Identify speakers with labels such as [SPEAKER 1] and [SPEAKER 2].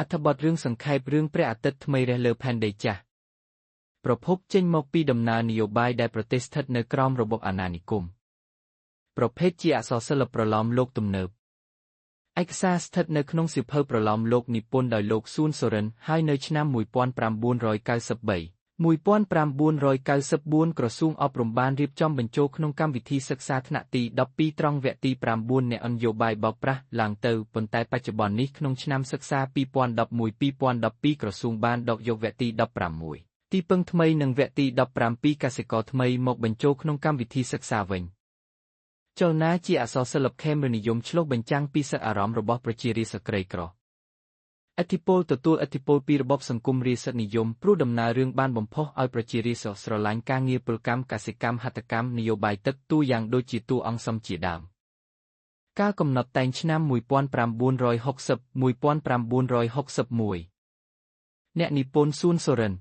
[SPEAKER 1] អត្ថបទរឿងសង្ខេបរឿងព្រះអាទិត្យថ្មីរះលើផែនដីចាស់ប្រភពចេញមកពីដំណើរនយោបាយដែលប្រទេសស្ថិតនៅក្រោមរបបអាណានិគមប្រភេទជាអក្សរសិល្ប៍ប្រលោមលោកទំនើបឯកសារស្ថិតនៅក្នុងសៀវភៅប្រលោមលោកនិពន្ធដោយលោកសួនសូរិនហើយនៅឆ្នាំ1993 1994ក្រសួងអប់រំបានរៀបចំបញ្ចូលក្នុងកម្មវិធីសិក្សាថ្នាក់ទី12ត្រង់វគ្គទី9អ្នកនយោបាយបោកប្រាស់ឡើងទៅប៉ុន្តែបច្ចុប្បន្ននេះក្នុងឆ្នាំសិក្សា2011-2012ក្រសួងបានដកយកវគ្គទី16ទីពឹងថ្មីនិងវគ្គទី17កសិករថ្មីមកបញ្ចូលក្នុងកម្មវិធីសិក្សាវិញចលនាជាអក្សរសិល្ប៍ខេមរនិយមឆ្លុះបញ្ចាំងពីសិទ្ធិអារម្មណ៍របស់ប្រជារាស្ត្រក្រីក្រឥទ្ធិពលទទួលឥទ្ធិពលពីរបបសង្គមរាស្ត្រនិយមព្រោះដំណើររឿងបានបំផុសឲ្យប្រជារាស្ត្រស្រឡាញ់ការងារពលកម្មកសិកម្មហត្ថកម្មនយោបាយទឹកតួយ៉ាងដូចជាតួអង្គសំជាដើមការកំណត់តែងឆ្នាំ1960 1961អ្នកនិពន្ធសួនសូរិន។